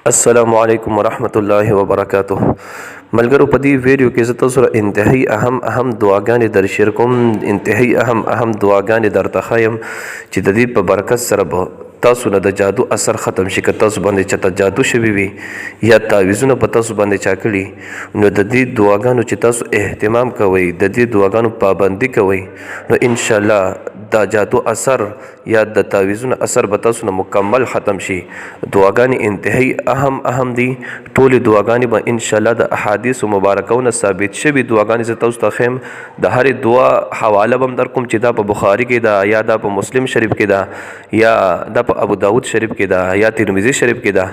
السلام علیکم ورحمت الله وبرکاته. ملګرو، په دې ویډیو کې زه تاسو سره انتهایی اهم اهم دعاګانې در شیر کوم، انتهایی اهم اهم دعاګانې درته ښایم چې د دې په برکت سره به تاسو نه د جادو اثر ختم شي. که تاسو باندې چاته جادو شوی وي یا تعویذونه په تاسو باندې چا کړي، نو د دې دعاګانو چې تاسو اهتمام کوئ، د دې دعاګانو پابندي کوئ، نو ان شاء الله دا جادو اثر یا د تعویذونو اثر به تاسو نه مکمل ختم شي. دعاګانې انتهایی اهم اهم دي. ټولې دعاګانې به ان شاء الله د احادیث مبارکو نه ثابت شوي دعاګانې زه تاسو ته ښیم. د هرې دعا حواله به هم در کوم چې دا په بخاري کې ده یا دا په مسلم شریف کې ده یا دا په ابو داود شریف کې ده یا ترمذي شریف کې ده.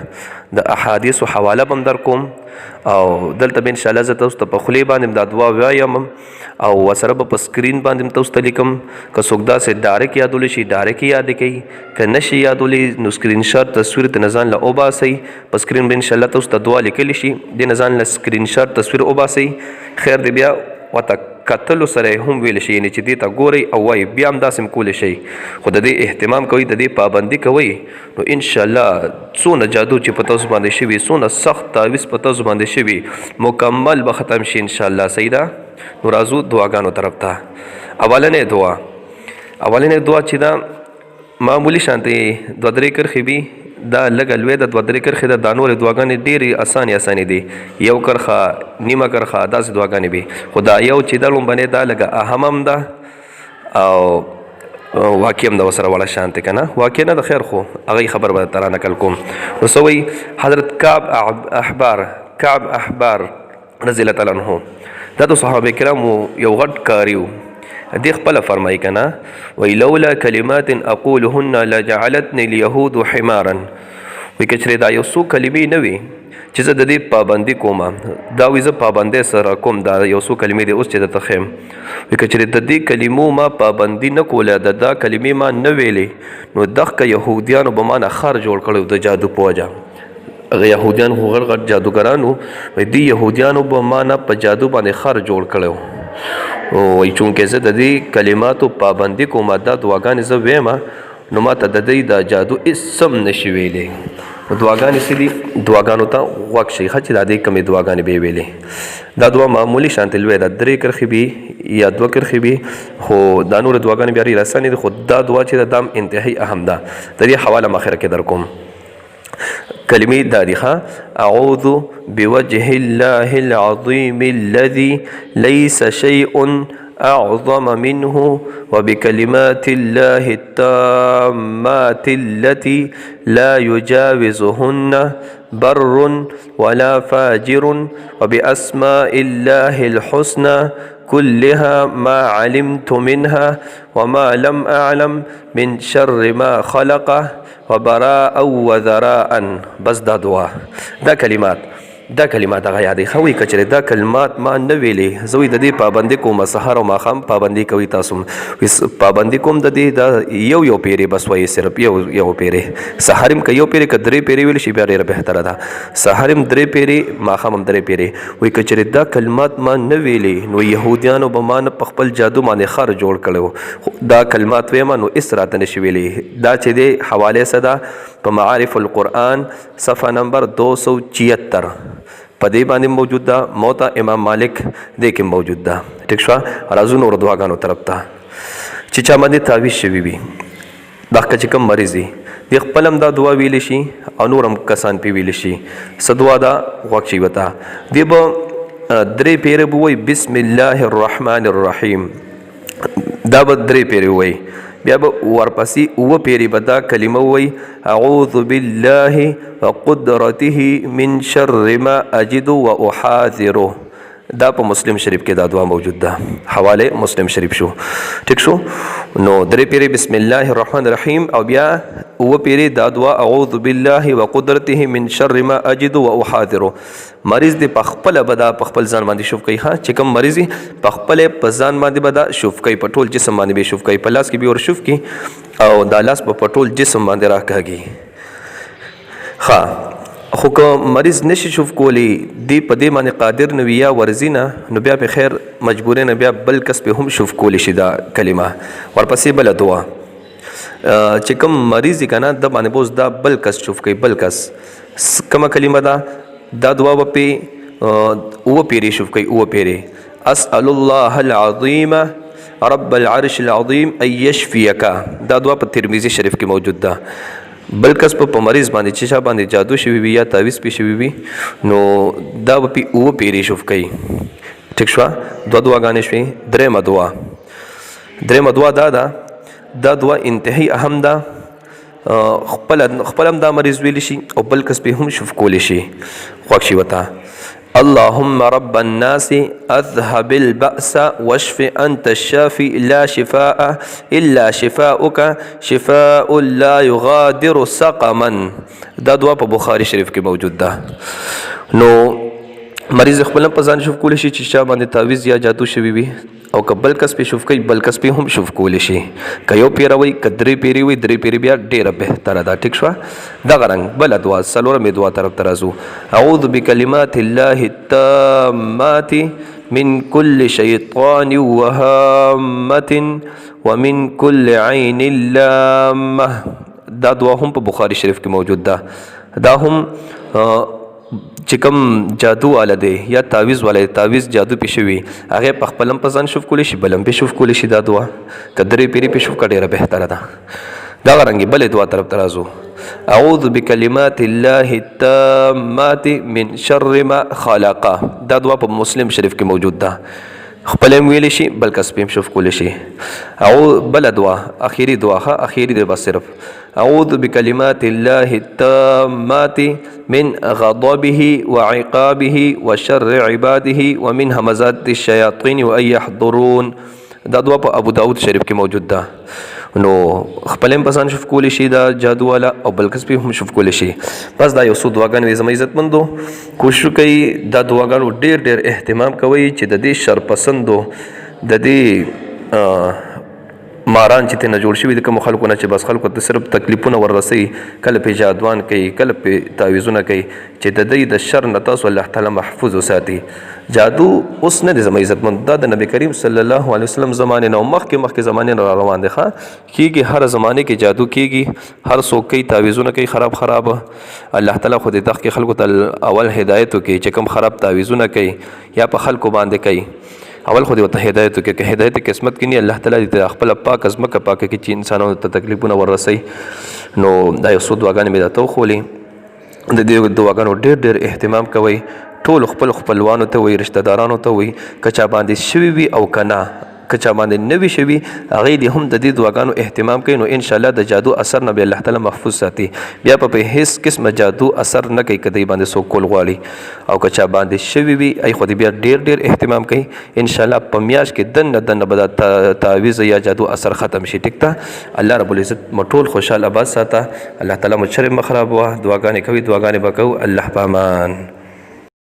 د احادیث حواله به هم در کوم او دلته به ان شاء الله زه تاسو ته په خولې باندې دا دعا وایم او وسره به په سکرین باندې هم تاسو ته لیکم. که څوک داسې ډایرک یادولی شي، ډایرک یې یاد کړئ. که نه شي یادولی، نو سکرین شاټ تصویر ته ځان له وباسئ. په سکرین به انشاءالله تاسو ته دعا لیکلی شي، دې نه ځان له سکرین شاټ تصویر وباسئ. خیر دی، بیا ورته کتلو سره هم ویل شي، یعنې چې دې ته ګورئ او وایي، بیا هم داسې هم کولی شئ. خو د دې اهتمام کوئ، د دې پابندي کوئ، نو ان شاء الله څونه جادو چې په تاسو باندې شوي، څونه سخت تعویذ په تاسو باندې شوي، مکمل به ختم شي ان شاء الله. صحیح ده؟ نو راځو دعاګانو طرف ته. اولنې دعا، اولنې دعا چې دا معمولی شانتې دوه درې کرښې وي، دا لږه لوی ده، دوه درې کرښې ده. دا نورې دعاګانې ډېرې اسانې اسانې دي، یو کرښه، نیمه کرښه، داسې دعاګانې وي. خو دا یو چې دا لومبنۍ دا لږه اهم هم ده او واقع هم د وسره وړه شانته کنه، واقع نه د خیر، خو هغه خبر به تر نقل کوم. نو سوی حضرت کعب احبار، کعب احبار رضی الله تعالی عنہ، دا د صحابه کرامو یو غټ کاریو دی. خپل فرمای کنه، وی لولا کلمات اقولهن لجعلتني اليهود حمارا. وی کچره دا یو څو کلمې نه وي چې زه د دې پابندي کوم، دا وی زه پابندۍ سره کوم، دا یو څو کلمې دی اوس چې درته ښیم، وی که چېرې د دې کلمو ما پابندي نه کوله، د دا کلمې ما نه ویلې، نو دغه یهودیانو به ما نه خر جوړ کړی د جادو په وجه. هغه یهودیان خو غټ غټ جادوګران وو. وایي دې یهودیانو به ما نه په جادو باندې خر جوړ کړی وو. وایي چونکې زه د دې کلماتو پابندي کوم، دا دعاګانې زه وایم، نو ماته د دی دا جادو هیڅ هم نشي ویلی. نو دعاګانې څه دي؟ دعاګانو ته غوږ شئ ښه، چې دا دی کومې دعاګانې به یې ویلې. دا دعا معمولي شانتې لویه ده، درې کرښې وي یا دوه کرښې وي، خو دا نورې دعاګانې بیا ډېرې اسانې دي. خو دا دعا چې ده، دا هم انتهایي اهم ده. د دې حواله هم اخره کې در کوم. کلمې دا دي ښه: اعوذ بوجه الله العظیم الذي ليس شيء اعظم منه وبكلمات الله التامات التي لا يجاوزهن بر ولا فاجر وبأسماء الله الحسنى كلها ما علمت منها وما لم أعلم من شر ما خلقه وبراء وذراء. بس دا دعا، دا کلمات، دا کلمات هغه یادې ښه. وایي که چېرې دا کلمات ما نه ویلې، زه وایي د دې پابندي کوم، سهار او ماښام پابندي کوي تاسو. پابندي کوم د دې، دا یو یو پیرې بس وایي، صرف یو یو پیرې. سهار هم که یو پیرې، که درې پیرې ویل شي بیا ډېره بهتره ده. سهار هم درې پیرې، ماښام هم درې پیرې. وایي که چېرې دا کلمات ما نه ویلې، نو یهودیانو به ما نه په خپل جادو باندې خر جوړ کړی و. دا کلمات وایم نو هېڅ راته نه شي ویلی. دا چې دی حواله څه ده؟ په معارف القرآن صفحه نمبر 276 په دې باندې موجود ده، موتا امام مالک دې کې موجود ده. ټیک شو؟ راځو نور دعاګانو طرف ته. چې چا باندې تعویذ شوی وي، دا چې کوم مریض دی، د خپل هم دا دعا ویل شي او نور هم کسان پی ویل شي. څه دعا ده؟ غوږ شي وتا. دی به درې پیره به وایي بسم الله الرحمن الرحیم، دا به درې پیرې وایي. بیا به ورپسې اووه پیرې به دا کلمه وایي: اعوذ بالله وقدرته من شر ما اجد واحاذره. دا په مسلم شریف کې دا دعا موجود ده، حواله مسلم شریف شو. ټیک شو؟ نو درې پیرې بسم الله الرحمن الرحیم او بیا اووه پیرې دا دعا اعوذ بالله وقدرته من شر ما اجد واحاذره. مریض دی په خپل به دا په خپل ځان باندې شوف کوي. ها، چې کوم مریض په خپل په ځان باندې به دا شوف کوي، په ټول جسم باندې به شوف کوي، په لاس کې به ور شوف کوي او دا لاس په ټول جسم باندې راکاږي. ها، خو که مریض نشي شوف کولی، دی په دې باندې قادر نه وي یا ورځي نه، نو بیا په خیر مجبورې نه بیا بل کس په هم شوف کولی شي دا کلمه. ورپسې بله دعا، چې کوم مریض کنه د باندې بوز دا بل کس شوف کوي، بل کس کومه کلمه ده؟ دا دعا به پې اووه پیرې شوف کوي، اووه پیرې. اسأل الله العظیم رب العرش العظیم ان یشفیک. دا دعا په ترمذی شریف کې موجود ده. بل کس په مریض باندې چې چا باندې جادو شوی وي یا تعویذ پې شوی وي، نو دا به پې اووه پیرې شوف کوي. ټیک شوه؟ دوه دعاګانې شوې. درېیمه دعا، درېیمه دعا دا ده، دا دعا انتهایی اهم ده. خپل هم دا مریض ویلی شي او بل کس پې هم شوف کولی شي. خوښ شي وته. اللهم رب الناس اذهب البأس واشف انت الشافي لا شفاء الا شفاؤك شفاء لا يغادر سقما. دا دعا په بخاری شریف کې موجود ده. نو مریض خپل په ځان شوف کولی شي چې چا باندې تعویذ یا جادو شوی وي، او که بل کس پې شوف کوي، بل کس پې هم شوف کولی شي. که یو پیره وي، که درې پیرې وي، درې پیرې بیا ډېره بهتره ده. ټیک شوه؟ دغه رنګ بله دعا، څلورمې دعا طرف ته راځو. اعوذ بکلمات الله التامات من كل شیطان وهامة ومن كل عین لامة. دا دعا هم په بخاری شریف کې موجود ده. دا هم چې کوم جادو والا دی یا تعویذ والا دی، تعویذ جادو پې شوي، هغه په خپل هم په ځان شوف کولی شي، بل هم پې شوف کولی شي. دا دعا که درې پیرې پې شوف کړه، ډېره بهتره ده. دغه رنګې بلې دعا طرف ته راځو. اعوذ بکلمات الله التامات من شر ما خلق. دا دعا په مسلم شریف کې موجود ده. خپل هم ویلی شي، بل کس پې هم شوف کولی شي. او بله دعا، اخیری دعا، ښه اخیری دی بس صرف. اعوذ بکلمات الله التامات من غضبه وعقابه وشر عباده ومن همزات الشیاطین وان يحضرون. دا دعا په ابو داود شریف کې موجود ده. نو خپل هم په ځان شوف کولی شي دا جادو والا، او بل کس پې هم شوف کولی شي. بس دا یو څو دعاګانې وې. زما عزتمندو، کوشش وکړئ، دا دعاګانو ډېر ډېر اهتمام کوئ چې د دې شرپسندو، د دې ماران چې ترېنه جوړ شوي د کومو خلکو نه چې بس خلکو ته صرف تکلیفونه وررسوي، کله پې جادوان کوي، کله پې تعویذونه کوي، چې د دوی د شر نه تاسو الله تعالی محفوظ وساتي. جادو اوس نه دی زما عزتمند، دا د نبی کریم صلی الله علیه وسلم زمانې نه او مخکې مخکې زمانې نه را روان دی. ښه کېږي، هر زمانې کې جادو کېږي، هر څوک کوي، تعویذونه کوي خراب خراب. الله تعالی خو دې دغه خلکو ته اول هدایت وکړي چې کوم خراب تعویذونه کوي یا په خلکو باندې کوي، اول خو دې ورته هدایت وکړي. که هدایت قسمت کې نه، الله تعالی دې خپله پاکه ځمکه پاکه کړي چې انسانانو ته تکلیفونه ورسوي. نو دا یو څو دعاګانې مې درته وښولې. د دې دعاګانو ډېر ډېر اهتمام کوئ. ټول خپل خپلوانو ته وایي، رشته دارانو ته وایي، که چا باندې شوي وي او که نه، که چا باندې نه وي شوي، هغې دې هم د دې دعاګانو اهتمام کوي. نو انشاءالله د جادو اثر نه به الله تعالی محفوظ ساتي، بیا به په هیڅ قسمه جادو اثر نه کوي که دی باندې څوک کول غواړي. او که چا باندې شوي وي، ای خو دې بیا ډېر ډېر اهتمام کوي. انشاءالله په میاشت کې دننه دننه به دا تعویذ یا جادو اثر ختم شي. ټیک ده؟ الله رب العزت مو ټول خوشحال آباد ساته. الله تعالی مو چرې مه خرابوه. دعاګانې کوي، دعاګانې به کوو. الله په امان.